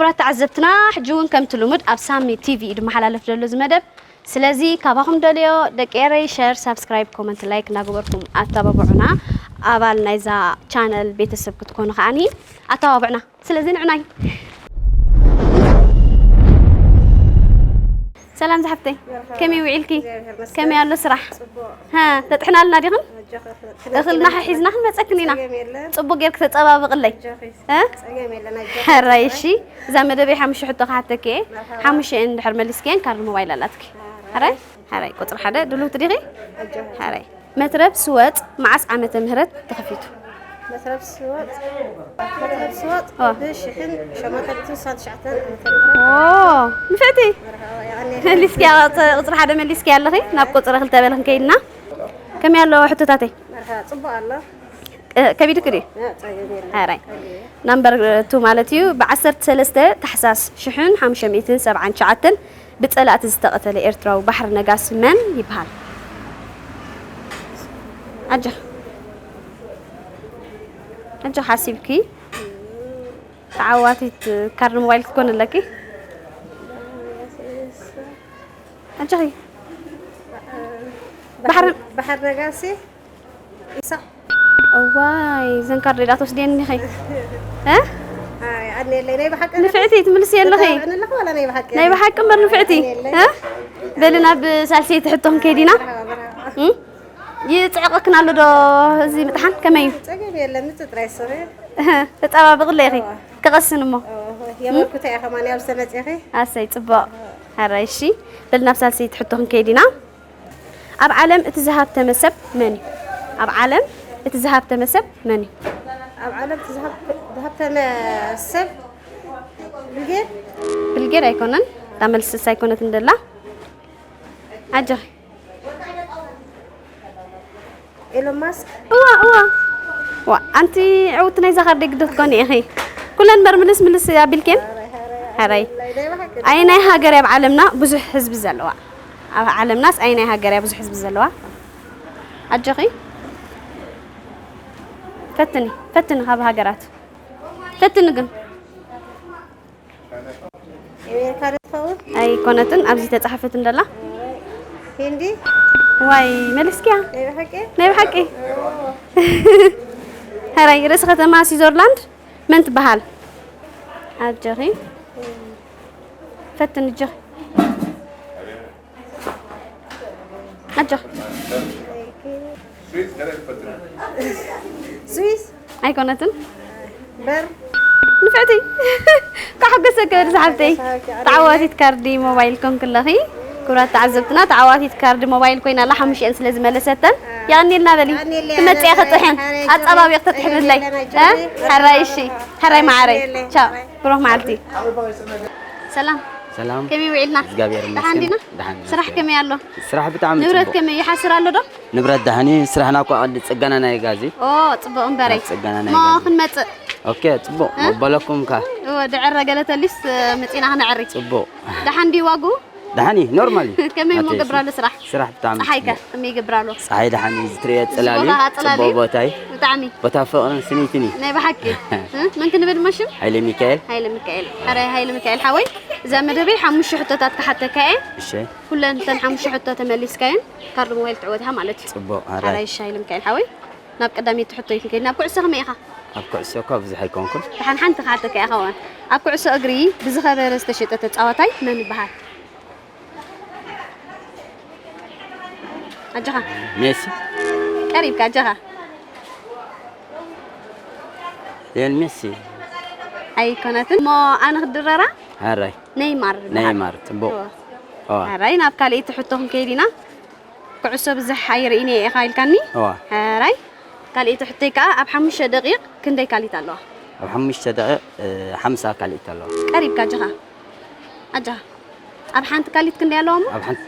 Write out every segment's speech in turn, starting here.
ክቡራት ተዓዘብትና፣ ሕጂ እውን ከምቲ ልሙድ ኣብ ሳሚ ቲቪ እዩ ዝመሓላለፍ ዘሎ እዚ መደብ። ስለዚ ካባኹም ደልዮ ደቂ ኤረይ፣ ሸር፣ ሳብስክራይብ፣ ኮመንት፣ ላይክ እናገበርኩም ኣተባብዑና። ኣባል ናይዛ ቻነል ቤተሰብ ክትኮኑ ከዓኒ ኣተባብዑና። ስለዚ ንዕናይ። ሰላም ዝሓፍተይ፣ ከመይ ውዒልኪ? ከመይ ኣሎ ስራሕ? ሃ፣ ተጥሕናልና ዲኽን? እኽልና ሒዝና ክንመፀክን ኢና። ፅቡቅ ጌርክ ተፀባብቕለይ። እ? ሕራይ እሺ። እዛ መደበይ ሓሙሽተ ሕቶ ክሓተኪ እየ። ሓሙሽተ እየን እንድሕር መሊስክየን ካርድ ሞባይል ኣላትኪ። ሕራይ? ሕራይ። ቁፅሪ ሓደ ድልውቲ ዲኺ? ሕራይ። መትረብ ስወጥ መዓስ ዓመተ ምህረት ተኸፊቱ? መትረብ ስወጥ መትረብ ስወጥ ኦ። ብሽሕን ሸሞንተ ሚእትን ስሳን ትሽዓተን ዓመተ ምህረት። ኦ፣ ንፍዕቲ። መርሃባ፣ ያኔ መሊስክያ፣ ቁፅሪ ሓደ መሊስክያ ኣለኺ። ናብ ቁፅሪ ክልተ በለ ክንከይድና። ከመይ ኣሎ ሕቶታተይ? መርሃ ጽቡቕ ኣሎ። እ፣ ከቢድክ ድዩ? እ፣ ጸገም የለን። ሕራይ። ናምበር ቱ ማለት እዩ። ብዓሰርተ ሰለስተ ታሕሳስ ሽሕን ሓሙሽተ ሚእትን ሰብዓን ትሽዓተን ብጸላእቲ ዝተቐተለ ኤርትራዊ ባሕሪ ነጋሲ መን ይበሃል? ኣጆኺ። ኣጆኺ ሓሲብኪ። ተዓዋቲት ካርድ ሞባይል ክትኮኒ ኣለኪ። ኣጆኺ። ባሕሪ ባሕሪ ነጋሲ ኢሳቕ። እዋይ፣ እዘን ካርድ ዳ ትወስድየን እኒኺ? እ? ኣይ፣ ኣነ የለይ፣ ናይ ብሓቂ ንፍዕቲ ትምልስዮ ኣለኺ? ተታብዕኒ ኣለኹ ዋላ ናይ ብሓቂ? ናይ ብሓቂ እምበር ንፍዕቲ? ኣነ የለይ። እ? በሊ ናብ ሳልሰይቲ ሕቶ ክንከይድ ኢና። መርሃባ፣ መርሃባ። እም? ይጽዕቐክን ኣሎ ዶ እዚ ምጥሓን? ከመይ እዩ? ጸገም የለን፣ ምጽእ ጥራይ ስሪ። እህ፣ ተጻባብቕለይ ኢኺ? እዋ። ክቐስን እሞ። እዋ፣ የመልኩት እያ ከማን ኣብ ዝተመጽእኺ። ኣሰይ፣ ጽቡቕ። ሕራይ፣ እሺ። በል ናብ ሳልሰይቲ ሕቶ ክንከይድ ኢና። ኣብ ዓለም እቲ ዝሃብተመ ሰብ መን እዩ? ኣብ ዓለም እቲ ዝሃብተመ ሰብ መን እዩ? ኣብ ዓለም እቲ ዝሃብ-፣ ዝሃብተመ ሰብ ብልጌት? ብልጌት ኣይኮነን። እታ መልስስ ኣይኮነትን ደላ። ኣጆኺ። ኤሎን ማስክ። እዋ፣ እዋ። ዋ፣ ኣንቲ ዕውቲ ናይዛ ካርድ ግዶ ትኮኒ ኢኺ። ኩለን በር ምልስ ምልስ ኣቢልኬን? ሕራይ። ኣይ ናይ ሃገር ኣብ ዓለምና ብዙሕ ህዝቢ ዘለዋ። ኣብ ዓለምናስ ኣይ ናይ ሃገር ብዙሕ ህዝቢ ዘለዋ? ኣጆኺ። ፈትኒ፣ ፈትኒ ካብ ሃገራት። ፈትኒ ግን። ኣሜሪካ ዶ ትኸውን? ኣይኮነትን፣ ኣብዚ ተጻሕፈት እንደላ። ሂንዲ? ዋይ፣ መሊስክያ። ናይ ብሓቂ? ናይ ብሓቂ። ሕራይ፣ ርእሲ ከተማ ስዊዘርላንድ መን ትበሃል? ኣጆኺ። ፈትን ኣጆኺ። ኣጆኺ። ስዊስ? ኣይኮነትን። በር? ንፍዕቲ። ካሕጎሰ ክብር ዝሓፍተይ። ተዓዋቲት ካርዲ ሞባይል ኮንክ ኣለኺ። ክቡራት ተዓዘብትና፣ ተዓዋቲት ካርዲ ሞባይል ኮይና ኣላ፣ ሓሙሽተን ስለ ዝመለሰተን። የቐንየልና በሊ። የቐንየልና ትመጽያ በሊ። ክጥሕን። ኣጸባቢቕ ተጥሕንለይ። የቐንየልና እ? ጆርጅ። ሕራይ እሺ። ሕራይ መዓረይ። የቐንየልና። ቻው። ብሩኽ መዓልቲ። ሰላም። ሰላም። ከመይ ውዒልና? እግዚኣብሔር ደሓን ይመስገን። ዲና? ደሓን ስራሕ ይመስገን። ከመይ ኣሎ? ስራሕ ብጣዕሚ ንብረት ጽቡቕ። ከመይ ይሓስር ኣሎ ዶ? ንብረት ደሓን እዩ። ስራሕና እኮ ቀንዲ ጽገና ናይ ጋዝ እዩ። ኦ፣ ጽቡቕ እምበረይ። ኣብ ጽገና ናይ እሞ ጋዝ። ክንመጽእ። ኦኬ፣ ጽቡቕ። እ? መበለኩም ከ? እወ፣ ድዕረ ገለ ተሊስ፣ እ፣ መጺና ክነዕሪ። ጽቡቕ። ደሓን ድዩ ዋግኡ? ደሓን እዩ፣ ኖርማል እዩ። ከመይ እሞ ናተይ ገብር ኣሎ ስራሕ? ስራሕ ብጣዕሚ ጸሓይ ከ ጽቡቕ። ከመይ ይገብር ኣሎ? ጸሓይ ደሓን እዩ፣ ዝትርእዮ ጽላል እዩ። ጽቡቕ ደኣ ጽላል ጽቡቕ እዩ? ቦታ እዩ። ብጣዕሚ። ቦታ ፍቕርን ስኒትን እዩ። ናይ ብሓቂ። እ? መን ክንብል እሞ ሽም? ሃይለ ሚካኤል። ሃይለ ሚካኤል። ሕራይ ሃይለ ሚካኤል ሓወይ፣ እዛ መደበይ ሓሙሽተ ሕቶታት ክሓተካ እየ። እሺ። ኩለን እተን ሓሙሽተ ሕቶ ተመሊስካየን ካርድ ሞባይል ትዕወት ኢኻ ማለት እዩ። ጽቡቕ፣ ሕራይ። ሕራይ እሺ ሃይለ ሚካኤል ሓወይ፣ ናብ ቀዳመይቲ ሕቶ እዩ ክንከይድ። ናብ ኩዕሶ ከመይ ኢኻ? ኣብ ኩዕሶ እኳ ብዙሕ ኣይኮንኩን። ደሓን ሓንቲ ክሓተካ እየ ኸውን። ኣብ ኩዕሶ እግሪ ብዝኸበረ ዝተሸጠ ተጻዋታይ መን ይበሃል? ኣጆኻ። ሜሲ። ቀሪብካ፣ ኣጆኻ። ሊዮን ሜሲ። ኣይኮነትን። እሞ ኣነ ክድረራ? ሕራይ። ኔይማር ይበሃል። ኔይማር፣ ጽቡቕ። እወ። እወ። ሕራይ፣ ናብ ካልኣይቲ ሕቶ ክንከይድ ኢና። ኩዕሶ ብዙሕ ኣይርእይን እየ ኢኻ ኢልካኒ? እወ። ሕራይ። ካልኣይቲ ሕቶይ ከኣ ኣብ ሓሙሽተ ደቂቕ ክንደይ ካልኢት ኣለዋ? ኣብ ሓሙሽተ ደቂቕ፣ እ፣ ሓምሳ ካልኢት ኣለዋ። ቀሪብካ ኣጆኻ። ኣጆኻ። ኣብ ሓንቲ ካልኢት ክንደይ ኣለዋ እሞ? ኣብ ሓንቲ፣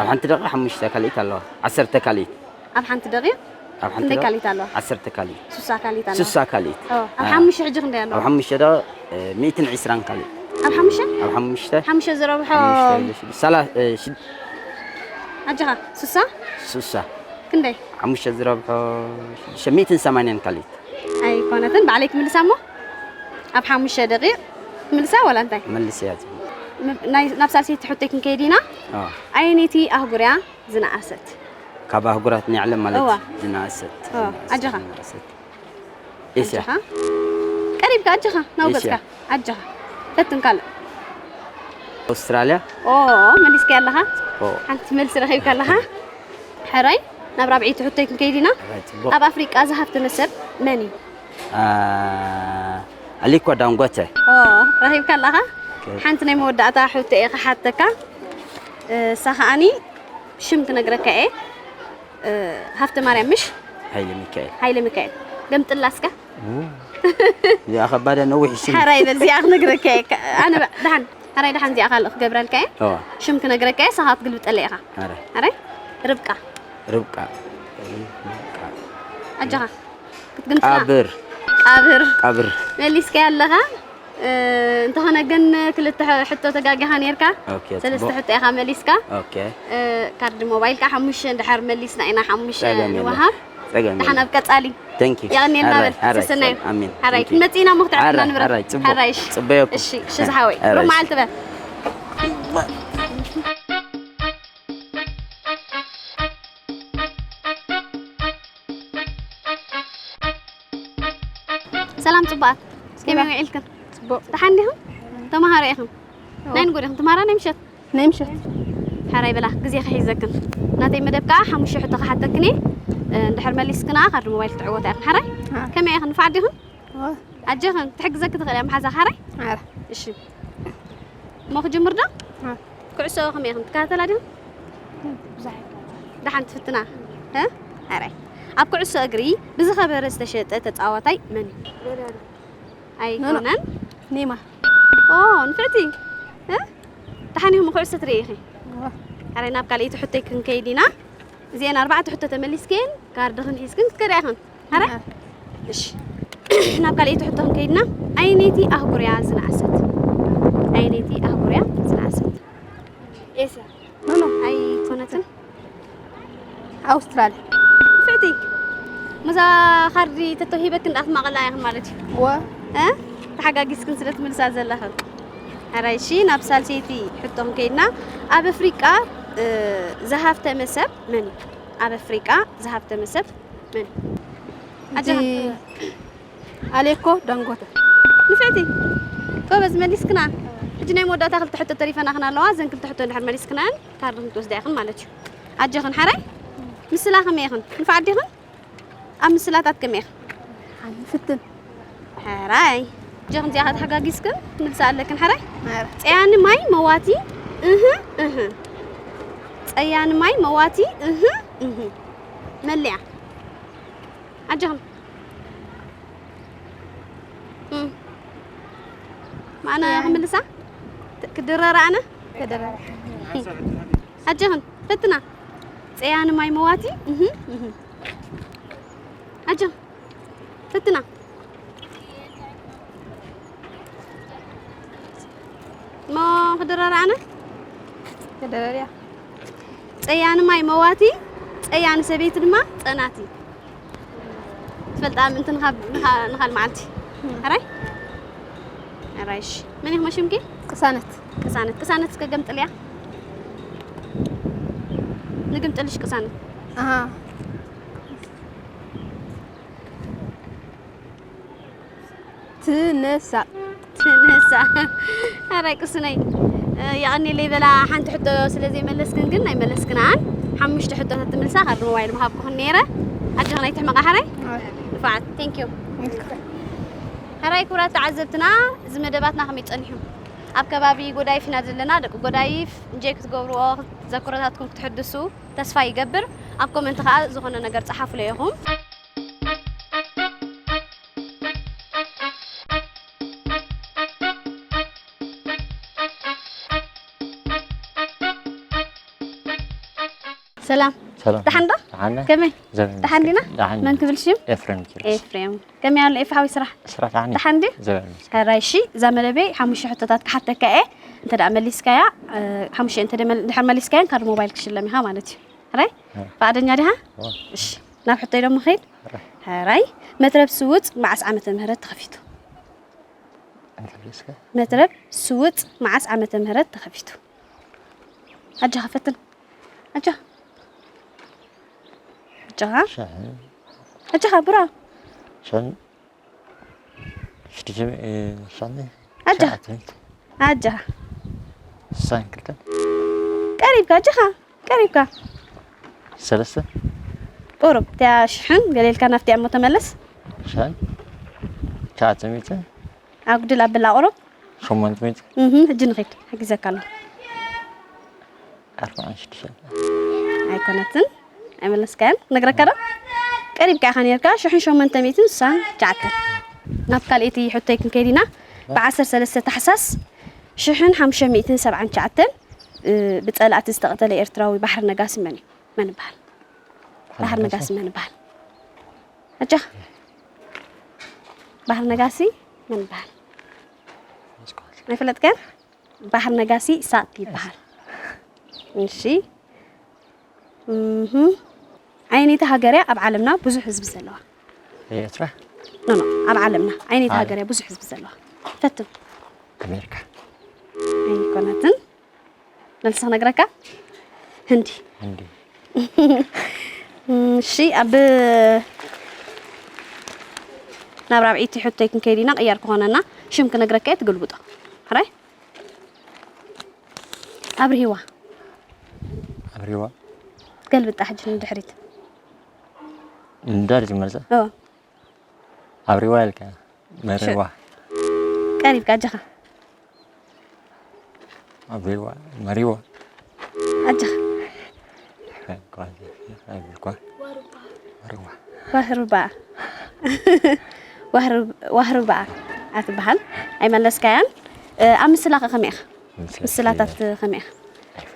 ኣብ ሓንቲ ደቂቕ ሓሙሽተ ካልኢት ኣለዋ። ዓሰርተ ካልኢት። ኣብ ሓንቲ ደቂቕ ኣብ ሓንቲ ክንደይ ደቂቕ ካልኢት ኣለዋ? ዓሰርተ ካልኢት። ሱሳ ካልኢት ኣለዋ። ሱሳ ካልኢት። ኦ፣ ኣብ አ። ሓሙሽተ ሕጂ ክንደይ ኣለዋ? ኣብ ሓሙሽተ ደቂቕ፣ እ፣ ሚእትን ዕስራን ካልኢት። ኣብ ሓሙሽተ? ኣብ ሓሙሽተ። ሓሙሽተ ዝረብሖ ሓሙሽተ፣ ሰላ-፣ እ፣ ሽድ-፣ ኣጆኻ፣ ሱሳ? ሱሳ። ክንደይ? ሓሙሽተ ዝረብሖ ሽዱሽተ ሚእትን ሰማንያን ካልኢት። ኣይኮነትን፣ ባዕለይ ክምልሳ እሞ። ኣብ ሓሙሽተ ደቂቕ ምልሳ ዋላ እንታይ? መልስያ። ም- ናይ- ናብ ሳልሰይቲ ሕቶይ ክንከይድ ኢና። ኣየነይቲ ኣህጉር እያ ዝነኣሰት? ካብ ኣህጉራት ናይ ዓለም ማለት እዋ። ዝነኣሰት። እዋ፣ ዝነኣሰት፣ ኣጆኻ። ዝነኣሰት። ኤስያ። ኣጆኻ። ቀሪብካ፣ ኣጆኻ፣ ናብ ኤስያ። ገጽካ። ኣጆኻ። ፈትን ካልእ። ኣውስትራልያ። ኦ፣ መሊስካ ኣለኻ? ኦ። ሓንቲ መልሲ ረኺብካ ኣለኻ? ሕራይ፣ ናብ ራብዐይቲ ሕቶይ ክንከይድ ኢና። ሕራይ፣ ጽቡቕ። ኣብ ኣፍሪቃ ዝሃብተመ ሰብ መን እዩ? ኣ፣ ኣሊኮ ዳንጎተ። ኦ፣ ረኺብካ ኣለኻ? ኦኬ። ሓንቲ ናይ መወዳእታ ሕቶ እየ ክሓተካ። እሳ ከኣኒ ሽም ክነግረካ እየ። ሃፍተ ማርያም ምሽ? ሃይለ ሚካኤል። ሃይለ ሚካኤል። ገምጥላ እስከ። እዚኣ ከባዳ ነዊሕ ሽም። ሓራይ በል እዚኣ ክነግረካ እየ። ኣነ በ- ደሓን ሓራይ ደሓን እዚኣ ካልእ ክገብረልካ እየ። ሽም ክነግረካ እየ፣ ሳኻ ክትግልብጠለይ ኢኻ። ሓራይ። ሓራይ? ርብቃ። ርብቃ። ርብቃ። ኣጆኻ። ክትግምጥላ። ቃብር። ቃብር። ቃብር። መሊስካ ኣለኻ። እንተኾነ ግን ክልተ ሕቶ ተጋጊኻ ነርካ። ሰለስተ ሕቶ ኢኻ መሊስካ። ካርድ ሞባይል ከዓ ሓሙሽተ እንድሕር መሊስና ኢና ሓሙሽተ ንወሃብ። ደሓን ኣብ ቀፃሊ። የቐንየልና በል። ሰሰናዩ። ሓራይ ክንመፅእ ኢና እሞ ክትዕድና ንብረት። ሓራይ እሺ። እሺ ዝሓወይ። ሩብ መዓልቲ በል። ሰላም ፅቡቓት፣ ከመይ ውዒልክን? ፅቡቕ። ደሓን ዲኹም? ተምሃሮ ኢኹም? ናይ ንጎ ዲኹም ትምሃራ ናይ ምሸት? ናይ ምሸት። ሓራይ በላ ግዜ ክሒዘክን። ናተይ መደብ ከዓ ሓሙሽተ ሕቶ ክሓተክን እየ። እንድሕር መሊስክን ከዓ ካርድ ሞባይል ክትዕወታ ኢኽን። ሓራይ? ከመይ ኢኽን? ንፉዓት ዲኽን? ኣጀኽን ክትሕግዘኪ ትኽእል እያ መሓዛ ሓራይ? ኣረ። እሺ። እሞ ክጅምር ዶ? ኣረ። ኩዕሶ ከመይ ኢኽን ትከታተላ ዲኽን? ብዙሕ ኣይኮነን። ደሓን ትፍትና? እ? ኣረ። ኣብ ኩዕሶ እግሪ ብዝኸበረ ዝተሸጠ ተጻዋታይ መን እዩ? ኣይኮነን። ኔማ። ኦ፣ ንፍዕቲ። እ? ደሓን ኢኹም ኩዕሶ ትርኢ ኢኺ? ኣረ ናብ ካልኣይቲ ሕቶይ ክንከይድ ኢና። እዚአን ኣርባዕተ ሕቶ ተመሊስክን ካርድኽን ሒዝክን ክትከዳ ኢኽን። ኣረ? እሺ። ናብ ካልኣይቲ ሕቶ ክንከይድና፣ ኣየነይቲ ኣህጉር እያ ዝነኣሰት? ኣየነይቲ ኣህጉር እያ ዝነኣሰት? ኤስያ። ኖ፣ ኖ። ኣይኮነትን። ኣውስትራልያ። ፍዕቲ። መዛ ካርዲ ተተሂበክ እንዳ ክትማቐላ ኢኽን ማለት እዩ። ወ። እ? ተሓጋጊዝክን ስለ ትምልሳ ዘለኽን። ሕራይ እሺ፣ ናብ ሳልሰይቲ ሕቶ ክንከይድና፣ ኣብ ኣፍሪቃ፣ እ፣ ዝሃብተመ ሰብ መን እዩ? ኣብ ኣፍሪቃ ዝሃብተመ ሰብ መን? ኣጀኻ። ኣሌኮ ዳንጎተ። ንፍዕቲ። ጎበዝ መሊስክና። ሕጂ ናይ መወዳእታ ክልተ ሕቶ ተሪፈናኽን ኣለዋ። እዘን ክልተ ሕቶ እንድሕር መሊስክናን ካርድኽን ክትወስዳ ኢኽን ማለት እዩ። ኣጀኽን ሓራይ? ምስላ ከመይ ኢኽን? ንፋዕ ዲኽን? ኣብ ምስላታት ከመይ ኢኽን? ንፍትን። ሕራይ። ኣጀኽን እዚኣ ከተሓጋጊዝክን ንብሳ ኣለክን ሓራይ? ጸያኒ ማይ መዋቲ እህ እህ። ጸያኒ ማይ መዋቲ እህ እህ። መለያ። ኣጀኽን። እም። ማና ያን። ክምልሳ? ት-፣ ክድረራ ኣነ? ክድረራ። ኣጀኽን፣ ፈትና። ጸያኒ ማይ መዋቲ? እህ፣ እህ። ኣጀኽን፣ ፈትና። እሞ ክድረራ ኣነ? ክድረርያ። ጸያኒ ማይ መዋቲ፣ ጸያኒ ሰበይቲ ድማ ጸናቲ። ትፈልጣ ምእንቲ ንኻ-፣ ንኻ-፣ ንኻል መዓልቲ። ሕራይ? ሕራይ፣ እሺ። መን ኢኹም ሽምኪ? ቅሳነት። ቅሳነት። ቅሳነት እስከ ገምጥልያ። ንግምጥልሽ ቅሳነት። ኣሃ። ትነሳ። ትነሳ። ኣራይ ቅስነይ። እ፣ የቐኔለይ በላ ሓንቲ ሕቶ ስለ ዘይመለስክን ግን ኣይመለስክናን። ሓሙሽተ ሕቶታት ትምልሳ ካርድ ሞባይል ምሃብኩኽን ነይረ። ኣጆኽን ኣይትሕመቓ ሓራይ። ኣይ። ንፉዓት። Thank you። ሓራይ ክቡራት ተዓዘብትና፣ እዚ መደባትና ከመይ ጸኒሑ? ኣብ ከባቢ ጎዳይፍ ኢና ዘለና። ደቂ ጎዳይፍ እንጆይ ክትገብርዎ፣ ተዘክሮታትኩም ክትሕድሱ ተስፋ ይገብር። ኣብ ኮመንት ከኣ ዝኾነ ነገር ጸሓፉለይ ኢኹም። ሰላም። ሰላም። ደሓን ዶ? ደሓን ነህ? ከመይ? ዘመን ደሓን ዲና? ደሓን መን ነህ? ክብል ሽም? ኤፍሬም ኪሮስ። ኤፍሬም። ከመይ ኣሎ ኤፍ ሓወይ ስራሕ? ስራሕ ደሓን እዩ። ደሓን ድዩ? ዘመን ይመስገን። ሕራይ እሺ፣ እዛ መደበይ ሓሙሽተ ሕቶታት ክሓተካ እየ። እንተ ደኣ መሊስካያ፣ እ፣ ሓሙሽተ እንተ ደመል-፣ እንድሕር መሊስካያን ካርድ ሞባይል ክሽለም ኢኻ ማለት እዩ። ሕራይ? እ። ፍቓደኛ ዲኻ? እወ። እሺ፣ ናብ ሕቶይ ደሞ ኸይድ። ሕራይ። ሕራይ። መትረብ ስውጽ መዓስ ዓመተ ምህረት ተኸፊቱ? መትረብ ስውጥ መዓስ ዓመተ ምህረት ተኸፊቱ? ኣጃኻ ፈትን። ኣጃኻ። ኣጃኻ። ኣጃኻ ብራ። ሸን ሽዱሽተ ሽዓተ ኣጃኻ። ኣጃኻ። ሳን ክልተን። ቀሪብካ ኣጃኻ። ቀሪብካ። ሰለስተ። ቁሩብ እቲኣ ሽሕን ገለ ኢልካ ናብቲ እሞ ተመለስ። ሻን ትሽዓተ ሚእቲ። ኣጉድል ኣብላ ቁሩብ። ሸሞንተ ሚእቲ። እህ፣ ሕጂ ንኺድ፣ ሓጊዘካ ኣለኹ። ኣርባዓን ሽዱሽተን። ኣይኮነትን፣ ኣይመለስካያን። ነግረካ ዶ? ቀሪብካ ኢኻ ነርካ፣ ሽሕን ሸሞንተ ሚእትን ስሳን ትሽዓተን። ናብ ካልኣይቲ ሕቶይ ክንከይድ ኢና። ብዓሰርተ ሰለስተ ታሕሳስ ሽሕን ሓሙሽተ ሚእትን ሰብዓን ትሽዓተን፣ እ፣ ብጸላእቲ ዝተቐተለ ኤርትራዊ ባሕሪ ነጋሲ መን እዩ? መን ይበሃል? ባሕሪ ነጋሲ መን ይበሃል? ኣጃኻ። ባሕሪ ነጋሲ መን ይበሃል? ኣይፈለጥካን? ባሕሪ ነጋሲ ሳጥ ይበሃል። እሺ። እህ። ኣየነይቲ ሃገር እያ ኣብ ዓለምና ብዙሕ ህዝቢ ዘለዋ? ኤርትራ። ኖ፣ ኖ፣ ኣብ ዓለምና ኣየነይቲ ዓለም። ሃገር እያ ብዙሕ ህዝቢ ዘለዋ? ፈትን። ኣሜሪካ። ኣይኮነትን። መልሲ ክነግረካ? ህንዲ። ህንዲ። እሺ፣ ኣብ ናብ ራብዐይቲ ሕቶይ ክንከይድ ኢና፣ ቅያር ክኾነና። ሽም ክነግረካ እየ፣ ትግልብጦ። ሕራይ? ኣብርሂዋ። ኣብርሂዋ። ገልብጣ ሕጂ ንድሕሪት። ንድሕሪት ይመልሳ? ኦ። ኣብርሂዋ ኢልካ። መሪዋ። ቀሪብካ፣ ኣጃኻ። ኣብርሂዋ፣ መሪዋ። ኣጃኻ። ኣይብልኳ። መሪዋ። ዋህርባ። ዋህር-፣ ዋህርባ እያ ትበሃል። ኣይመለስካያን። እ፣ ኣብ ምስላ ከ ከመይ ኢኻ? ምስላ ምስላታት ከመይ ኢኻ?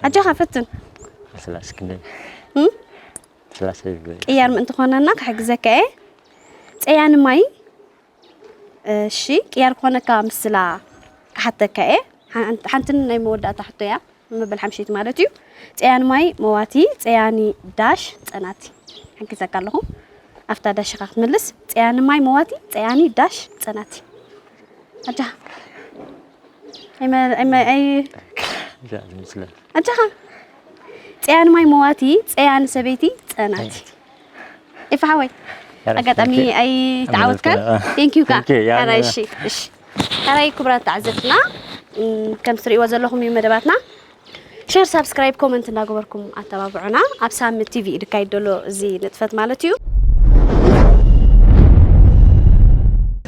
ኣጃኻ ፈትን። ምስላ እስክንደይ? እም? ምስላ ሰብ ይበል። ቅያር ምእንቲ ኮነና ክሕግዘካ እየ። ጸያኒ ማይ። እሺ፣ ቅያር ክኾነካ ምስላ ክሓተካ እየ። ሓን-፣ ሓንትን ናይ መወዳእታ ሕቶ እያ። መበል ሓምሸይቲ ማለት እዩ። ጸያኒ ማይ መዋቲ፣ ጸያኒ ዳሽ ጸናቲ። ሓጊዘካ ኣለኹ። ኣብታ ዳሽ ኢኻ ክትምልስ። ጸያኒ ማይ መዋቲ፣ ጸያኒ ዳሽ ጸናቲ። ኣጃ። ኣይመ-፣ ኣይመ-፣ ኣይ-፣ እዛ ዝምስለ። ኣጃኻ። ጸያኒ ማይ መዋቲ፣ ጸያኒ ሰበይቲ ጸናቲ። ጸናቲ። ኤፋ ሓወይ፣ ያረ፣ ኣጋጣሚ thank you። ኣይተዓወትካን? ኣመሰግናለሁ። Thank you ካ። Thank you፣ ያ፣ ኣረ፣ ያ። እሺ፣ እሺ። ኣረ፣ ክቡራት ተዓዘብትና፣ እም፣ ከም ትርእይዎ ዘለኹም እዩ መደባትና። ሸር፣ ሳብስክራይብ፣ ኮመንት እናገበርኩም ኣተባብዑና። ኣብ ሳሚ ቲቪ እዩ ዝካየድ ዘሎ እዚ ንጥፈት ማለት እዩ።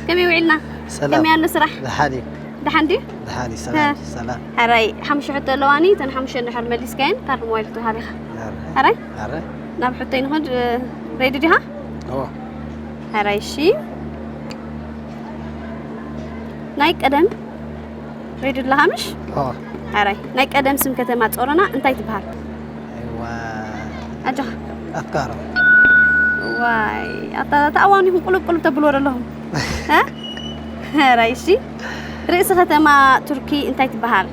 ከመይ ውዒልና? ሰላም። ከመይ ኣሎ ስራሕ? ደሓን እዩ። ደሓን ድዩ? ደሓን እዩ፣ ሰላም፣ ሀ። ሰላም። ሕራይ፣ ሓሙሽተ ሕቶ ኣለዋኒ፣ እተን ሓሙሽተ እንድሕር መሊስካየን፣ ካርድ ሞባይል ክትወሃብ ኢኻ። ኣረ። ሕራይ? ኣረ። ናብ ሕቶይ ንኸድ፣ እ፣ ሬዲ ዲኻ? እወ። ሕራይ፣ እሺ። ናይ ቀደም ሬዲ ኣለኻ ምሽ? እወ። ሕራይ፣ ናይ ቀደም ስም ከተማ ጾሮና እንታይ ትበሃል? እዋ። ኣጆኻ። ኣትካሮ። ዋይ፣ ኣታ፣ ኣታ ኣዋን ይኹን ቁልብ ቁልብ ተብልዎ ዘለኹም። እ? ሕራይ፣ እሺ። ርእሲ ከተማ ቱርኪ እንታይ ትበሃል?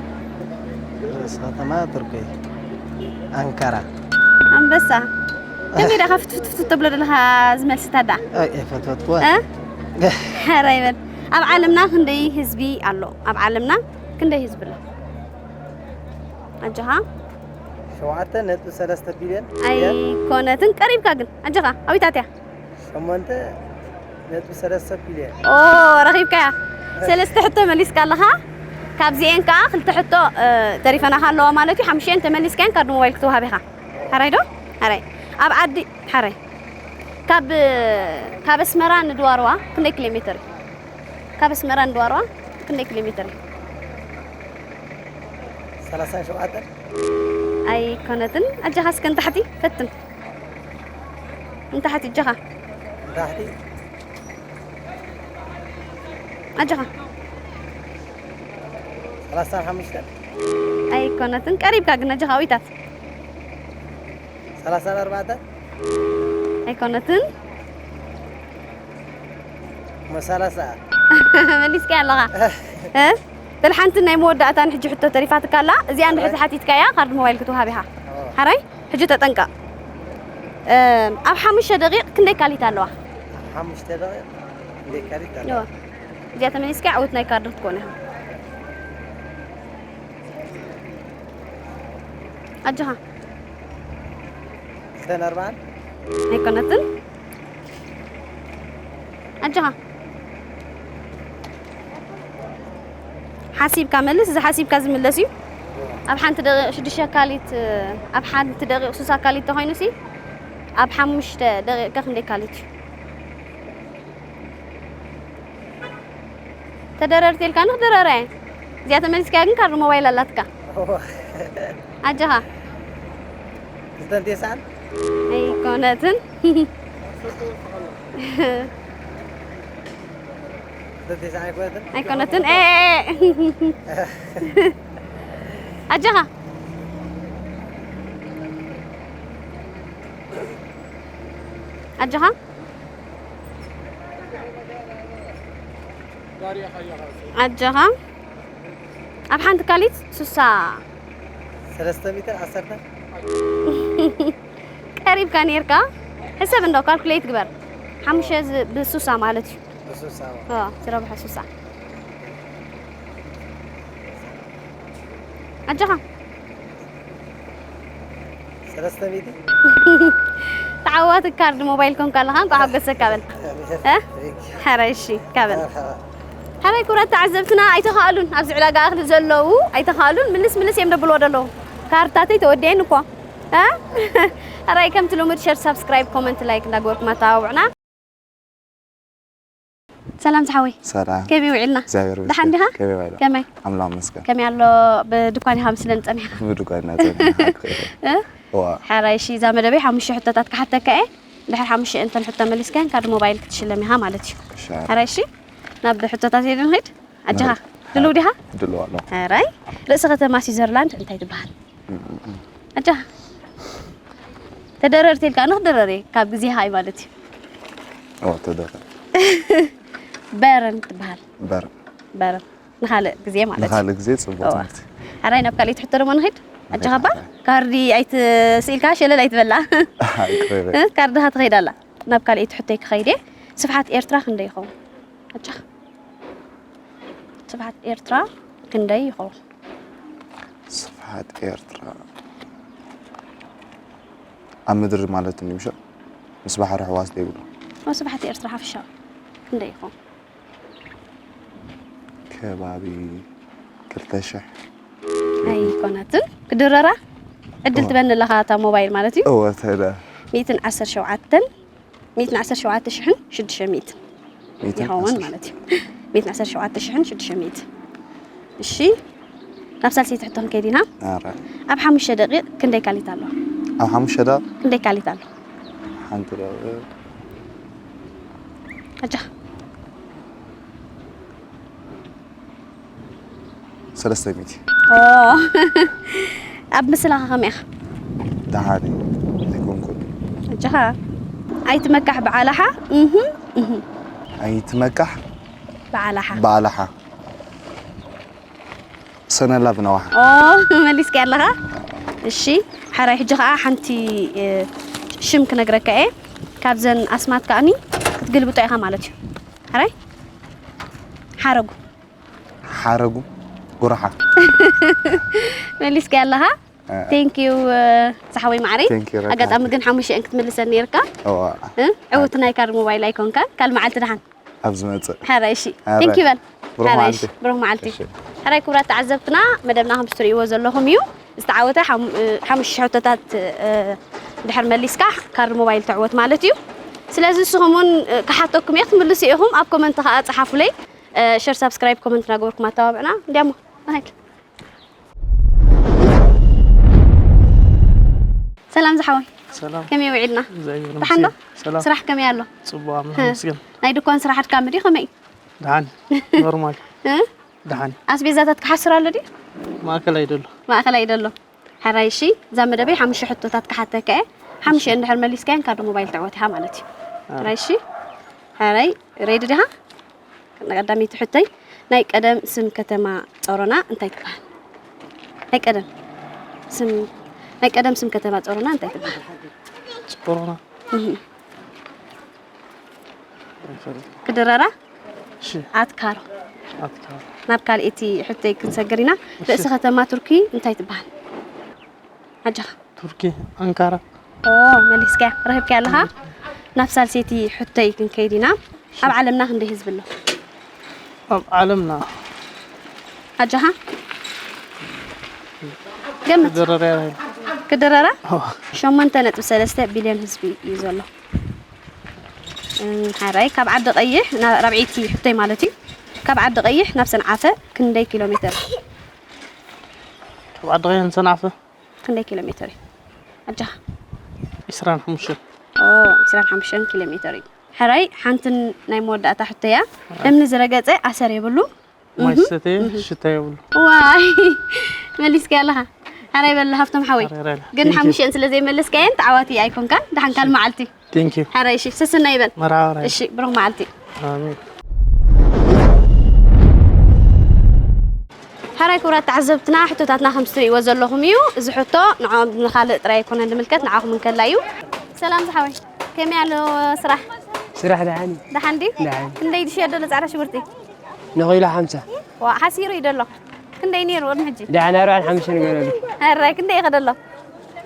ርእሲ ከተማ ቱርኪ ኣንካራ። ኣንበሳ። ከመይ ዳኻ ፍትፍት ፍትፍት ተብሎ ዘለኻ ዝመልስታ ዳ? ኣይ፣ ኣይፈትፈትኩዋ። እ? ሕራይ በል። ኣብ ዓለምና ክንደይ ህዝቢ ኣሎ? ኣብ ዓለምና ክንደይ ህዝቢ ኣሎ? ኣጆኻ። ሸውዓተ ነጥቢ ሰለስተ ቢልዮን። ኣይኮነትን፣ ቀሪብካ ግን። ኣጆኻ፣ ኣዊታት እያ። ሸሞንተ ነጥቢ ሰለስተ ቢልዮን። ኦ፣ ረኺብካያ። ሰለስተ ሕቶ መሊስካ ኣለኻ። ካብዚኤን ከኣ ክልተ ሕቶ፣ እ፣ ተሪፈናኻ ኣለዋ ማለት እዩ። ሓሙሽተን ተመሊስካየን ካርድ ሞባይል ክትወሃብ ኢኻ። ሓራይ ዶ? ሓራይ። ኣብ ዓዲ፣ ሓራይ። ካብ፣ ካብ ኣስመራ ንድዋርዋ ክንደይ ኪሎ ሜትር እዩ? ካብ ኣስመራ ንድዋርዋ ክንደይ ኪሎ ሜትር እዩ? ሰላሳን ሸውዓተን። ኣይኮነትን። ኣጆኻ እስከ ንታሕቲ ፈትን። ንታሕቲ እጆኻ። ንታሕቲ። ኣጆኻ። ሰላሳን ሓሙሽተን። ኣይኮነትን። ቀሪብካ ግን ኣጆኻ፣ ኣዊታት። ሰላሳን ኣርባዕተን። ኣይኮነትን። እሞ ሰላሳ። መሊስካያ ኣለኻ። እ? በል ሓንቲ ናይ መወዳእታን ሕጂ ሕቶ ተሪፋትካ ኣላ። እዚኣ እንድሕር ተሓቲትካያ ካርድ ሞባይል ክትወሃብ ኢኻ። ኦ። ሓራይ? ሕጂ ተጠንቀቕ። እ፣ ኣብ ሓሙሽተ ደቂቕ ክንደይ ካሊት ኣለዋ? ኣብ ሓሙሽተ ደቂቕ ክንደይ ካሊት ኣለዋ? እወ። እዚኣ ተመሊስካ ዕውት ናይ ካርድ ክትኮን ኢኻ። ኣጆኻ። ክልተን ኣርባዕን ኣይኮነትን። ኣጆኻ። ሓሲብካ መልስ፣ እዚ ሓሲብካ ዝምለስ እዩ። ኣብ ሓንቲ ደቂቕ ሽዱሽተ ካሊት፣ ኣብ ሓንቲ ደቂቕ ሱሳ ካሊት ተኾይኑ ሲ ኣብ ሓሙሽተ ደቂቕ ከ ክንደይ ካሊት እዩ? ተደረርቲ ኢልካ ንክደረረ እየ። እዚኣ ተመሊስካ ግን ካርድ ሞባይል ኣላትካ። ኣጆኻ። ክልተን ቴስዓን ኣይኮነትን። ክልተን ቴስዓን ኣይኮነትን። ኣይኮነትን። ኤ፣ ኤ፣ ኤ። ኣጆኻ። ኣጆኻ። ኣጆኻ። ኣብ ሓንቲ ካሊት ሱሳ ሰለስተ ሚእትን ዓሰርተን ቀሪብካ ኔርካ። ሕሰብ እንዶ ካልኩሌት ግበር። ሓሙሽተ ዝ- ብሱሳ ማለት እዩ። ብሱሳ ኦ፣ ዝረብሐ ሱሳ። ኣጆኻ። ሰለስተ ሚእቲ ተዓዋቲ ካርድ ሞባይል ኮንካ ኣለኻ፣ እንኳዕ ሓጎሰካ በል። እ? ሕራይ እሺ፣ ካበል። ሕራይ ክቡራት ተዓዘብትና ኣይተኻእሉን፣ ኣብዚ ዕዳጋ እኽሊ ዘለዉ ኣይተኻእሉን፣ ምልስ ምልስ እዮም ደብልዎ ደለዉ። ካርድታተይ ተወዲአን እኮ። እ? ሕራይ ከምቲ ልሙድ ሸር፣ ሳብስክራይብ፣ ኮመንት፣ ላይክ እንዳገበርኩም ኣተባብዑና። ሰላም ዝሓወይ። ሰላም። ከመይ ውዒልና? እግዚኣብሔር ደሓን ዲኻ? ከመይ ውዒላ? ከመይ? ኣምላኽ ይመስገን። ከመይ ኣሎ? ብድኳን ኢኻ ምስለን ጸኒሕካ? ብድኳን ኢና ጸኒሕና። እ? እዋ። ሕራይ እሺ፣ እዛ መደበይ ሓሙሽተ ሕቶታት ክሓተካ እየ። ድሕሪ ሓሙሽተ እንተን ሕቶ መሊስካን ካርድ ሞባይል ክትሽለም ኢኻ ማለት እዩ። እሺ። ሕራይ እሺ፣ ናብ ሕቶታት እየ ንኸይድ። ኣጆኻ ንኸይድ። ድልው ዲኻ? ድልው ኣለኹ። ሕራይ፣ ርእሲ ከተማ ስዊዘርላንድ እንታይ ትበሃል? ኣጆኻ። ተደረርቲ ኢልካ ንኽደረር እየ፣ ካብ ግዜኻ እዩ ማለት እዩ። እዋ፣ ተደረር። በርን ትበሃል። በር። በርን። ንኻልእ ግዜ ማለት እዩ። ንኻልእ ግዜ ጽቡቕ እዋ። ትምህርቲ። ሕራይ፣ ናብ ካልኣይቲ ሕቶ ደሞ ንኺድ። ኣጆኻ እባ፣ ሕራይ። ካርዲ ኣይትስኢልካ ሸለል ኣይትበላ። ኣይቅረበ። እ፣ ካርድኻ ትኸይድ ኣላ። ናብ ካልኣይቲ ሕቶይ ክኸይድ እየ። ስፍሓት ኤርትራ ክንደይ ይኸውን? ኣጆኻ። ስፍሓት ኤርትራ ክንደይ ይኸውን? ስፍሓት ኤርትራ ኣብ ምድሪ ማለት እዩ ምሸ ምስ ባሕሪ ሕዋስ ዘይብሉ ኣብ ስፍሓት ኤርትራ ሓፈሻዊ ክንደይ ይኸውን? ከባቢ ክልተ ሽሕ ኣይኮነትን። ክድረራ ዕድል ኦ። ትበኒ ኣለኻ እታ ሞባይል ማለት እዩ። እወ ተደ ሚእትን ዓሰርተ ሸውዓተን፣ ሚእትን ዓሰርተ ሸውዓተ ሽሕን ሽዱሽተ ሚእትን ሚእትን ይኸውን ዓሰርተ ማለት እዩ። ሚእትን ዓሰርተ ሸውዓተ ሽሕን ሽዱሽተ ሚእትን። እሺ፣ ናብ ሳልሰይቲ ሕቶ ክንከይድ ኢና። ኣረ ኣብ ሓሙሽተ ደቂቕ ክንደይ ካሊት ኣሎ? ኣብ ሓሙሽተ ደቂቕ ክንደይ ካሊት ኣሎ? ሓንቲ ደቂቕ ኣጆኻ። ሰለስተ ሚእቲ ኦ፣ ኣብ ምስላኻ ከመይ ኢኻ? ደሓን ኣይኮንኩን ኣጆኻ። ኣይትመካሕ ብዓላሓ። እህ፣ እህ። ኣይትመካሕ ብዓላሓ። ብዓላሓ ሰነላ ብነዋሓ ኦ፣ መሊስካ ኣለኻ። እሺ፣ ሕራይ ሕጂ ኸዓ ሓንቲ፣ እ፣ ሽም ክነግረካ እየ። ካብዘን ኣስማት ከኣኒ ክትግልብጦ ኢኻ ማለት እዩ። ሕራይ ሓረጉ። ሓረጉ ጉራሓ መሊስካ ኣለኻ። እ። Thank you፣ እ፣ ዝሓወይ ማዕረይ። Thank you፣ ረካ። ኣጋጣሚ ግን ሓሙሽተ እየን ክትምልሰን ነይርካ። እዋ እ? ዕውት ናይ ካርድ ሞባይል ኣይኮንካን። ካልእ መዓልቲ ደሓን። ኣብ ዝመጽእ ሕራይ እሺ። ሕራይ። Thank you በል። ብሩኽ ሕራይ መዓልቲ። እሺ። ብሩኽ መዓልቲ። እሺ። ሕራይ ክቡራት ተዓዘብትና፣ መደብና ከም ትርእይዎ ዘለኹም እዩ። ዝተዓወተ ሓም-፣ እ፣ ሓሙሽተ ሕቶታት፣ እ፣ ድሕሪ መሊስካ ካርድ ሞባይል ትዕወት ማለት እዩ። ስለዚ ንስኹም እውን፣ እ፣ ክሓተኩም እየ፣ ክትምልሱ ኢኹም። ኣብ ኮመንት ከኣ ጸሓፉለይ። እ፣ ሸር፣ ሳብስክራይብ፣ ኮመንት እናገበርኩም ኣተባብዑና። እንዲያሞ፣ ንኸይድ። ሰላም ዝሓወይ። ሰላም። ከመይ ውዒልና? እግዚኣብሔር ደሓን ዶ? ይመስገን። ሰላም። ስራሕ ከመይ ኣሎ? ጽቡቕ ኣምላኽ ይመስገን። ናይ ድኳን ስራሕ ኣድካሚ ድዩ ከመይ? ደሓን። ኖርማል። እ? ደሓን። ኣስቤዛታት ክሓስር ኣሎ ድዩ? ማእከል ኣይደሎ። ማእከል ኣይደሎ። ሕራይ እሺ፣ እዛ መደበይ ሓሙሽተ ሕቶታት ክሓተካ እየ። ሓሙሽተ እንድሕር መሊስካየን ካርድ ሞባይል ትዕወት ኢኻ ማለት እዩ። ኣረ። ሕራይ እሺ። ሕራይ ሬዲ ዲኻ? ንቀዳመይቲ ሕቶይ፣ ናይ ቀደም ስም ከተማ ጾሮና እንታይ ትበሃል? ናይ ቀደም ስም፣ ናይ ቀደም ስም ከተማ ጾሮና እንታይ ትበሃል? ጾሮና። እህ። ክድረራ? ኣትካሮ። ናብ ካልእቲ ሕቶይ ክንሰግር ኢና። ርእሲ ከተማ ቱርኪ እንታይ ትበሃል? ኣጆኻ። ቱርኪ ኣንካራ። ኦ፣ መሊስካያ፣ ረኺብካያ ኣለኻ። ናብ ሳልሰይቲ ሕቶይ ክንከይድ ኢና። ኣብ ዓለምና ክንደይ ህዝቢ ኣሎ? ኣብ ዓለምና ኣጆኻ። ገምት። ክድረራ። ክድረራ? ሸሞንተ ነጥቢ ሰለስተ ቢልዮን ህዝቢ እዩ ዘሎ። ሓራይ ካብ ዓዲ ቀይሕ ናብ ራብዒቲ ሕቶይ ማለት እዩ። ካብ ዓዲ ቀይሕ ናብ ሰንዓፈ ክንደይ ኪሎ ሜትር? ካብ ዓዲ ቀይሕ ንሰንዓፈ ክንደይ ኪሎ ሜትር እዩ? ኣጃኻ። ዒስራን ሓሙሽተን። ኦ፣ ዒስራን ሓሙሽተን ኪሎ ሜትር እዩ። ሕራይ ሓንትን ናይ መወዳእታ ሕቶያ። እምኒ ዝረገጸ ኣሰር የብሉ። ማይ ዝሰተየ ሽታ የብሉ። ዋይ፣ መሊስካ ኣለኻ። ሕራይ በል ሃብቶም ሓወይ። ሕራይ፣ ሕራይ። ግን ሓሙሽተን ስለ ዘይመለስካየን ተዓዋቲ ኣይኮንካን። ደሓን ካል መዓልቲ። Thank you። ሕራይ እሺ፣ ስስና ይበል። መርሓባ፣ ሕራይ። እሺ፣ ብሩኽ መዓልቲ። ኣሜን። ሕራይ ክቡራት ተዓዘብትና፣ ሕቶታትና ከም እትርእይዎ ዘለኹም እዩ። እዚ ሕቶ ንዕኦም ንኻልእ ጥራይ ኣይኮነን ዝምልከት፣ ንዓኹም እንከላ እዩ። ሰላም ዝሓወይ፣ ከመይ ኣሎ ስራሕ? ስራሕ ደሓን እዩ። ደሓን ድዩ? ደሓን። ክንደይ ድሽየዶ ዘሎ ጻዕዳ ሽጉርቲ? ንኺሎ ሓምሳ። ዋ፣ ሓሲሩ እዩ ዘሎ። ክንደይ ነይሩ ቅድሚ ሕጂ? ደሓን ኣርባዓን ሓሙሽተን ገለ ኣሎ። ሕራይ ክንደይ ይኸደ ኣሎ?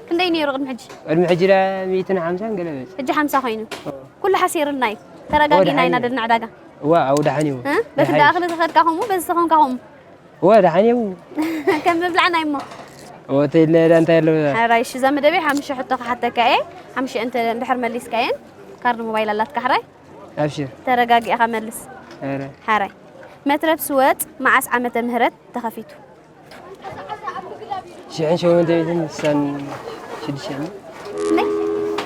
ክንደይ ነይሩ ቅድሚ ሕጂ? ቅድሚ ሕጂ ዳ ሚእትን ሓምሳን ገለ በጽ። ሕጂ ሓምሳ ኮይኑ። ኦ። ኩሉ ሓሲርልና እዩ። ተረጋጊና ኢና ደልና ዕዳጋ። ዋ፣ ኣው ደሓን እዩ። እ? በቲ ደሓን። ደኣኽሊ ዝኸድካ ከምኡ፣ በዚ ዝኾንካ ከምኡ። ዋ፣ ደሓን እዩ። ከም ምብላዕና እዩ እሞ። ኦ፣ ተይለ ዳ እንታይ ኣለዎ? ሕራይ እሺ፣ እዛ መደበይ ሓሙሽተ ሕቶ ክሓተካ እየ። ሓሙሽተ እንተ እንድሕር መሊስካየን፣ ካርድ ሞባይል ኣላትካ ሕራይ? ኣብሽር። ተረጋጊእኻ መልስ። ኧረ። ሕራይ። መትረብ ስወጥ መዓስ ዓመተ ምህረት ተኸፊቱ? ሽሕን ሸሞንተ ሚእትን ስሳን ሽዱሽተን። እንታይ?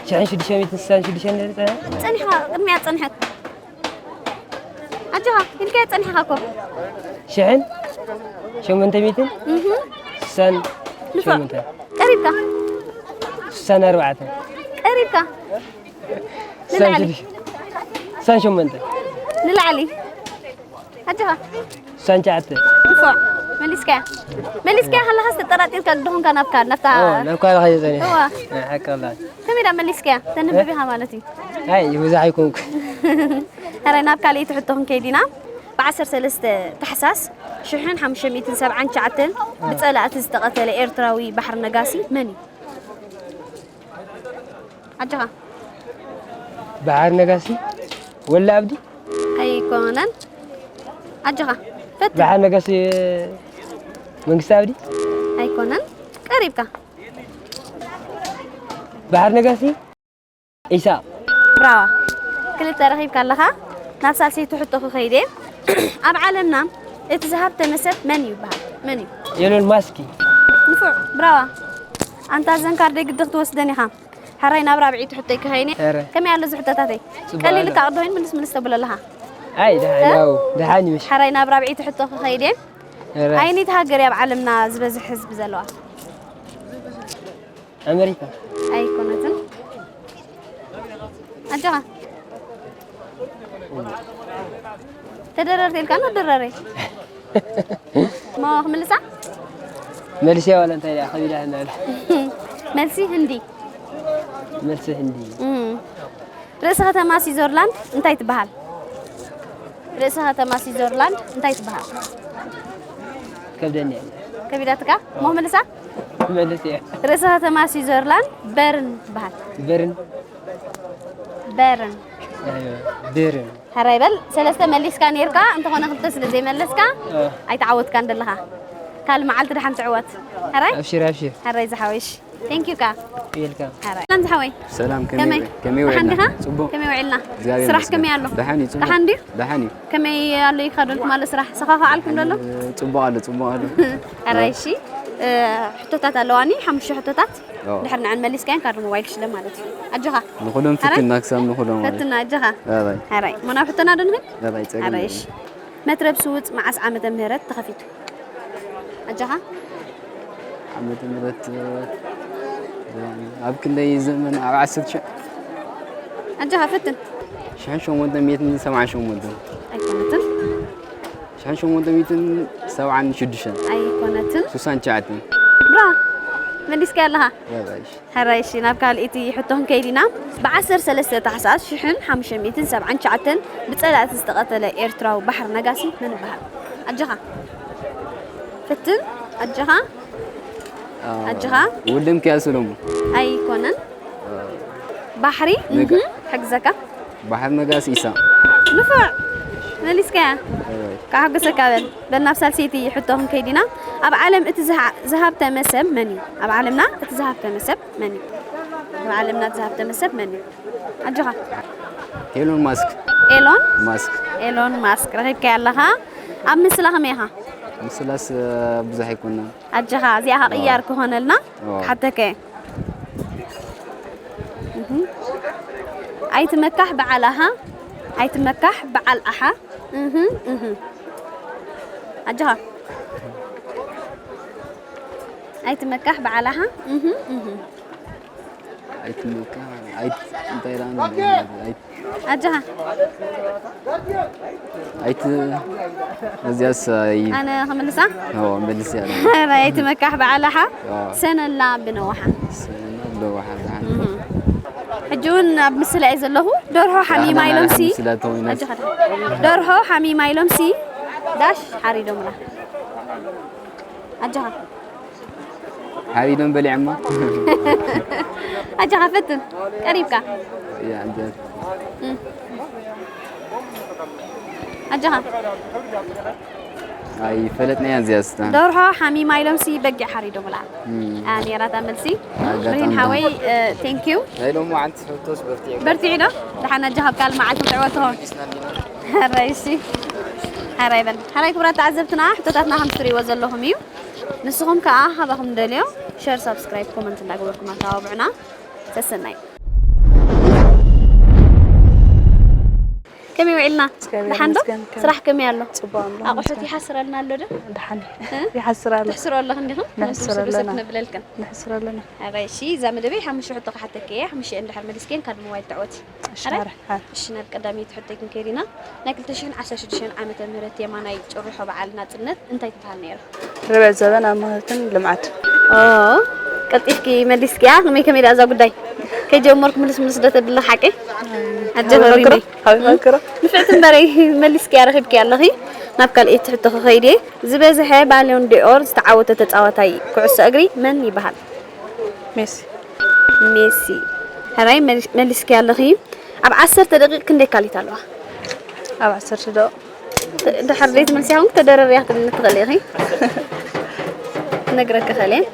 ሽሕን ሽዱሽተ ሚእትን ስሳን ሽዱሽተን ነይሩ ጸኒሑ? ጸኒሕካ፣ ቅድሚያ ጸኒሐት። ኣጆኻ፣ ኢልካዮ ጸኒሕካ እኮ። ሽሕን ሸሞንተ ሚእትን እህ። ስሳን ንፉዕ። ሸሞንተ። ቀሪብካ። ስሳን ኣርባዕተ። ቀሪብካ። ስሳን ንላዕሊ። ሽዱሽተ። ስሳን ሸሞንተ። ንላዕሊ። ኣጆኻ። ስሳን ትሽዓተ። ንፉዕ። መሊስካያ። መሊስካያ ከለኻስ ተጠራጢርካ ግደኹንካ ናብ ካል-፣ ናብታ ኦ፣ ናብ ካልእ ከይደ ጸኒሐ። እዋ። ናይ ሓቂ ኣላ። ከመይ ዳ መሊስካያ? ተንብብ እ? ኢኻ ማለት እዩ። ኣይ፣ ብዙሕ ኣይኮንኩ። ሕራይ ናብ ካልኣይቲ ሕቶ ክንከይድ ኢና። ብዓሰርተ ሰለስተ ታሕሳስ ሽሕን ሓሙሽተ ሚእትን ሰብዓን ትሽዓተን ብጸላእቲ ዝተቐተለ ኤርትራዊ ባሕሪ ነጋሲ መን እዩ? ኣጆኻ። በሓር ነጋሲ ወላ ኣብዲ? ኣይኮነን። ኣጆኻ። ፈትን። በሓር ነጋሲ መንግስቲ ኣብዲ? ኣይኮነን። ቀሪብካ። በሓር ነጋሲ ኢሳቕ። ብራዋ። ክልተ ረኺብካ ኣለኻ። ናብ ሳልሰይቲ ሕቶ ክኸይድ እየ። ኣብ ዓለምና እቲ ዝሃብተመ ሰብ መን ይበሃል? መን እዩ? ኤሎን ማስክ እዩ። ንፉዕ። ብራዋ። ኣንታ እዘን ካርደይ ግዲ ክትወስደን ኢኻ። ሕራይ ናብ ራብዒቲ ሕቶይ ክኸይድ እየ። ሕራይ። ከመይ ኣሎ እዚ ሕቶታተይ? ጽቡቕ ቀሊል ኣሎ። እካ ቅድም ምልስ ምልስ ተብሎ ኣለኻ። ኣይ፣ ደሓን እ? ያው፣ ደሓን እዩ ምሽ። ሕራይ ናብ ራብዒቲ ሕቶ ክኸይድ እየ። ሕራይ። ኣይነይቲ ሃገር እያ ኣብ ዓለምና ዝበዝሕ ህዝቢ ዘለዋ? ኣመሪካ። ኣይኮነትን። ኣጆኻ። ተደረር ተልካ ነው ደረረ። ማ ክምልሳ? መልሲ ዋላ እንታይ ደኣ ከቢዳ ህናለ። መልሲ ህንዲ። መልሲ ህንዲ። እም። ርእሲ ከተማ ስዊዘርላንድ እንታይ ትበሃል? ርእሲ ከተማ ስዊዘርላንድ እንታይ ትበሃል? ከብደኒ። ከቢዳትካ? ሞ ክምልሳ? መልስ እያ። ርእሲ ከተማ ስዊዘርላንድ በርን ትበሃል። በርን? በርን። ኣይዋ፣ በርን። ሕራይ በል፣ ሰለስተ መሊስካ ነይርካ፣ እንተኾነ ክልተ ስለ ዘይመለስካ፣ እ። ኣይተዓወትካን ዘለኻ። ካልእ መዓልቲ ደሓን ትዕወት። ሕራይ? ኣብሽር፣ ኣብሽር። ሕራይ ዝሓወይ፣ እሺ። Thank you ካ። Welcome። ሕራይ። ሰላም ዝሓወይ። ሰላም፣ ከመይ፣ ከመይ ከመይ ደሓን ውዒልና? ዲኻ? ጽቡቕ። ከመይ ውዒልና? እግዚኣብሔር ስራሕ ይመስገን። ከመይ ኣሎ? ደሓን እዩ፣ ጽቡቕ። ደሓን ድዩ? ደሓን እዩ። ከመይ ኣሎ ይኸደልኩም ኣሎ ስራሕ? ሰኻኽዓልኩም ደሎ? ጽቡቕ ኣሎ፣ ጽቡቕ ኣሎ። ሕራይ፣ እሺ። እ፣ ሕቶታት ኣለዋኒ፣ ሓሙሽተ ሕቶታት። ኦ። ድሕሪ ንዐን መሊስካየን ካርድ ሞባይል ሽለ ማለት እዩ። ኣጆኻ። ንኹሎም ሕራይ? ፍትና ክሳብ ንኹሎም ማለት። ፈትና፣ ኣጆኻ። ሕራይ። ሕራይ። ሞ ናብ ሕቶና ዶ ንኸይድ? ሕራይ፣ ጸገም ሕራይ፣ የለን። እሺ። መትረብ ስውጥ መዓስ ዓመተ ምህረት ተኸፊቱ? ኣጆኻ። ዓመተ ምህረት፣ እ፣ ኣብ ክንደይ ዘመን? ኣብ ዓሰርተ ሽሕ። ኣጆኻ፣ ፈትን። ሽሕን ሸሞንተ ሚእትን ሰብዓን ሸሞንተን። ኣይኮነትን። ሽሕን ሸሞንተ ሚእትን ሰብዓን ሽዱሽተን። ኣይኮነትን። ስሳን ትሽዓተን። ብራ። መሊስካ ኣለኻ? ያባይሽ ሕራይ እሺ፣ ናብ ካልእቲ ሕቶ ክንከይድ ኢና። ብ ዓሰርተ ሰለስተ ታሕሳስ ሽሕን ሓሙሽተ ሚእትን ሰብዓን ትሽዓተን ብጸላእቲ ዝተቐተለ ኤርትራዊ ባሕር ነጋሲ መን ይበሃል? ኣጆኻ። ፍትን፣ ኣጆኻ። ኣጆኻ። ውልም ክያ ሰሎሞን ኣይኮነን። ባሕሪ ነጋ- እህ፣ ሕግዘካ። ባሕር ነጋሲ ኢሳ ንፉዕ መሊስካያ። ካሕጎሰካ በል። በል ናብ ሳልሰይቲ ሕቶ ክንከይድ ኢና። ኣብ ዓለም እቲ ዝሃ- ዝሃብተመ ሰብ መን እዩ? ኣብ ዓለምና እቲ ዝሃብተመ ሰብ መን እዩ? ኣብ ዓለምና እቲ ዝሃብተመ ሰብ መን እዩ? ኣጆኻ። ኤሎን ማስክ ኤሎን ማስክ ኤሎን ማስክ ረኺብካያ ኣለኻ። ኣብ ምስላ ከመይ ኢኻ? ምስላስ ብዙሕ ኣይኮነን። ኣጆኻ፣ እዚኣ ኸ ቅያር ክኾነልና ኦ። ክሓተከ። እህ። ኣይትመካሕ በዓል ኣኻ፣ ኣይትመካሕ በዓል ኣኻ። እህ፣ እህ። ኣጆኻ። ኣይትመካሕ በዓል ኣኻ። እህ፣ እህ። ኣይትመካ ኣይት እንታይ ዳን ኣይት ኣጆኻ። ኣይት እዚያስ ኣይ ኣነ ክምልሳ? ኦ መልስ ያለ ኣይትመካሕ በዓል ኣኻ። ኦ። ሰነላ ብነዋሓ። ሰና ለዋሓ ዳን እህ። ሕጂ እውን ኣብ ምስላ እየ ዘለኹ። ደርሆ ሓሚማ ኢሎምሲ። ስለ ተወይና ኣጆኻ። ደርሆ ሓሚማ ኢሎምሲ ዳሽ ሓሪዶምላ። ኣጆኻ። ሓሪዶም በሊዕማ ኣጆኻ ፈትን። ቀሪብካ። ያ እንደ ኣጆኻ። ኣይፈለጥናያ እዚኣ ስታ ደርሆ ሓሚማ ኢሎምሲ በጊዕ ሓሪዶምላ። ነራታ መልሲ ኣጋጣሚ ብርሂን ሓወይ። ቴንኪዩ። ናይ ሎሚ ሓንቲ ሕቶስ በርቲዑ በርቲዑ ዶ? ደሓን ኣጆኻ፣ ኣብ ካልእ መዓልቲ ትዕወት ትኸውን። ሕራይ እሺ። ሕራይ በል። ሕራይ ክቡራት ተዓዘብትና፣ ሕቶታትና ከም ትሪእዎ ዘለኹም እዩ። ንስኹም ከኣ ካባኹም ደልዮ ሸር፣ ሳብስክራይብ፣ ኮመንት እንዳገበርኩም ኣተባብዑና። ሰሰናይ። ከመይ ውዒልና? እግዚኣብሔር ደሓን ዶ? ይመስገን፣ ከመይ- ስራሕ ከመይ ኣሎ? ጽቡቕ ኣሎ፣ ኣቑሑት ይመስገን። ይሓስረልና ኣሎ ዶ? ደሓን እ? ይሓስር ኣሎ። ትሕስሮ ኣለኽ እንዲኹም? ንሕስሮ ንሱ ኣለና። ክነብለልክን። ንሕስር ኣለና። ሕራይ እሺ፣ እዛ መደበይ ሓሙሽተ ሕቶ ክሓተኪ እየ። ሓሙሽተ እንድሕር መሊስክየን ካርድ ሞባይል ትዕወቲ። እሺ፣ ሕራይ? ሕራይ፣ ሕራይ። እሺ፣ ናብ ቀዳመይቲ ሕቶይ ክንከይድ ኢና። ናይ ክልተ ሽሕን ዓሰርተ ሽዱሽተን ዓመተ ምህረት የማናይ ጭርሖ በዓል ናጽነት እንታይ ትበሃል ነይራ? ርብዒ ዘበን ኣብ ማህትን ልምዓት። ኦ፣ ቀልጢፍኪ መሊስኪያ። ከመይ ከመይ ደኣ እዛ ጉዳይ? ከይጀመርኩ ምልስ ምልስ ዶ ተብሊ ሓቂ? ኣጀበሪኒ። ሓቢባክሮ? ንፍዕቲ እምበረይ መሊስኪያ ረኺብኪያ ኣለኺ። ናብ ካልኣይቲ ሕቶ ክኸይድ እየ። ዝበዝሐ ባሎን ዲኦር ዝተዓወተ ተጻዋታይ ኩዕሶ እግሪ መን ይበሃል? ሜሲ። ሜሲ። ሕራይ መሊስ- መሊስኪያ ኣለኺ። ኣብ ዓሰርተ ደቂቕ ክንደይ ካሊት ኣለዋ? ኣብ ዓሰርተ ደቂቕ ድሕር ዘይትመልስያ እውን ተደረርያ ክትብልኒ ትኽእሊ ኢኺ። ክነግረኪ እኽእል እየ።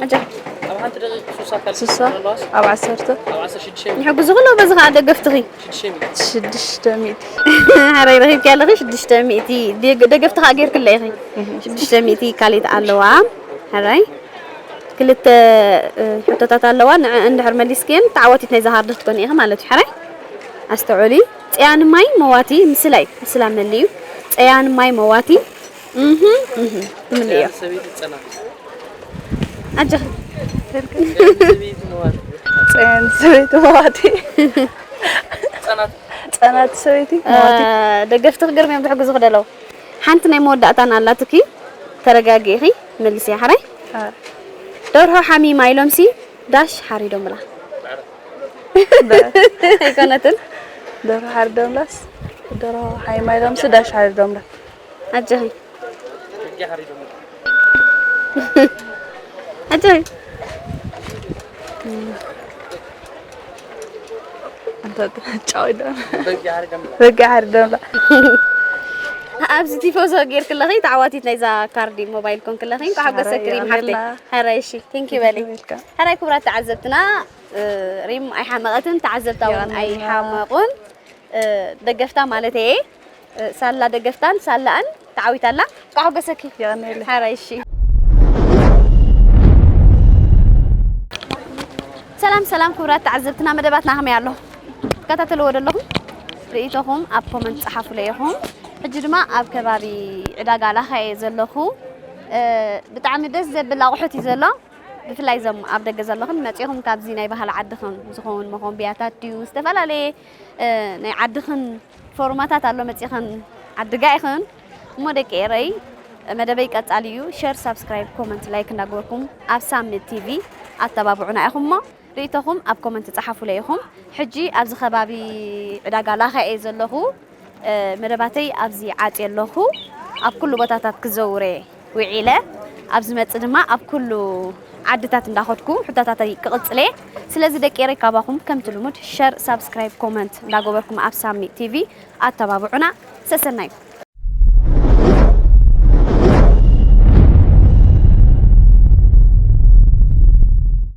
ኣጃ። ኣብ ሓንቲ ደቂቕ ሱሳ ካልሲ ሱሳ ዘለዋስ ኣብ ዓሰርተ ኣብ ዓሰርተ ሽዱሽተ ሚእቲ ይሕግዙ ከለዉ በዚ ከዓ ደገፍትኺ። ሽዱሽተ ሚእቲ ሽዱሽተ ሚእቲ። ሕራይ ረኺብኪ ኣለኺ ሽዱሽተ ሚእቲ። ደግ- ደገፍቲ ከዓ ጌርክለ ኢኺ። ሽዱሽተ ሚእቲ ካሊት ኣለዋ። ሕራይ ክልተ እ፣ ሕቶታት ኣለዋ። ንዐ እንድሕር መሊስክየን ተዓዋቲት ናይዛ ሃርድ ክትኮኒ ኢኺ ማለት እዩ። ሕራይ ኣስተውዕሊ። ጸያን ማይ መዋቲ ምስላይ ምስላ መሊ እዩ። ጸያን ማይ መዋቲ እህ እህ ትምልዮ። ሰበይቲ ጸናት ኣጀኺ ሰበይቲ መዋቲ ጸያን ሰበይቲ መዋቲ። ጸናት ጸናት ሰበይቲ እ፣ መዋቲ። ደገፍቲ ክገርም እዮም ዝሕግዙ ክደለዉ። ሓንቲ ናይ መወዳእታን ኣላትኪ። ተረጋጊእኺ መልስያ። ሕራይ አ፣ ደርሆ ሓሚማ ኢሎምሲ ዳሽ ሓሪዶምላ። ኣይኮነትን። ደርሆ ሓሪዶምላስ ደርሆ ሓሚማ ኢሎምሲ ዳሽ ሓሪዶምላ። ኣጀኺ ሕጊ ሓሪዶም ኣጀኺ እንተ ጫው ኢሎም በጊ ሓሪዶም በጊ ሓሪዶምላ። ኣብዚ ቲፎዞ ጌርክለኺ ተዓዋቲት ናይዛ ካርዲ ሞባይል ኮንክለኺ እንኳዕ ሓጎሰኪ ሪም ሓፍተይ። የቐንየልና። ሕራይ እሺ ቴንኪ በሊ። ዌልካም። ሕራይ ክቡራት ተዓዘብትና እ፣ ሪም ኣይሓመቐትን ተዓዘብታ እውን የቐንየልና። ኣይሓመቑን። እ፣ ደገፍታ ማለት እየ እ፣ ሳላ ደገፍታን ሳላኣን ተዓዊታ ኣላ። እንኳዕ ሓጎሰኪ። የቐንየለይ። ሕራይ እሺ። ሰላም ሰላም ክቡራት ተዓዘብትና መደባትና ከመይ ኣሎ? ትከታተልዎ ዘለኹም ርእይቶኹም ኣብ ኮመንት ጸሓፉለይ ኢኹም። ሕጂ ድማ ኣብ ከባቢ ዕዳጋ ላኻ እየ ዘለኹ። እ፣ ብጣዕሚ ደስ ዘብል ኣቑሑት እዩ ዘሎ። ብፍላይ እዞም ኣብ ደገ ዘለኹም መጺኹም ካብዚ ናይ ባህሊ ዓድኹም ዝኸውን መኾንብያታት ድዩ ዝተፈላለየ እ፣ ናይ ዓድኽን ፎርማታት ኣሎ መጺኽን ዓድጋ ኢኽን እሞ ደቂ ኤረይ መደበይ ቀጻሊ እዩ። ሸር፣ ሳብስክራይብ፣ ኮመንት፣ ላይክ እንዳገበርኩም ኣብ ሳሚ ቲቪ ኣተባብዑና ኢኹም እሞ ርእይቶኹም ኣብ ኮመንት ጸሓፉለይ ኢኹም። ሕጂ ኣብዚ ከባቢ ዕዳጋ ላኻ እየ ዘለኹ። መደባተይ ኣብዚ ዓጽየ ኣለኹ። ኣብ ኩሉ ቦታታት ክዘውር እየ ውዒለ። ኣብ ዝመጽእ ድማ ኣብ ኩሉ ዓድታት እንዳኸድኩ ሕቶታተይ ክቕጽል እየ። ስለዚ ደቂ ኤረይ ካባኹም ከምቲ ልሙድ ሸር፣ ሳብስክራይብ፣ ኮመንት እንዳገበርኩም ኣብ ሳሚ ቲቪ ኣተባብዑና። ሰሰናዩ።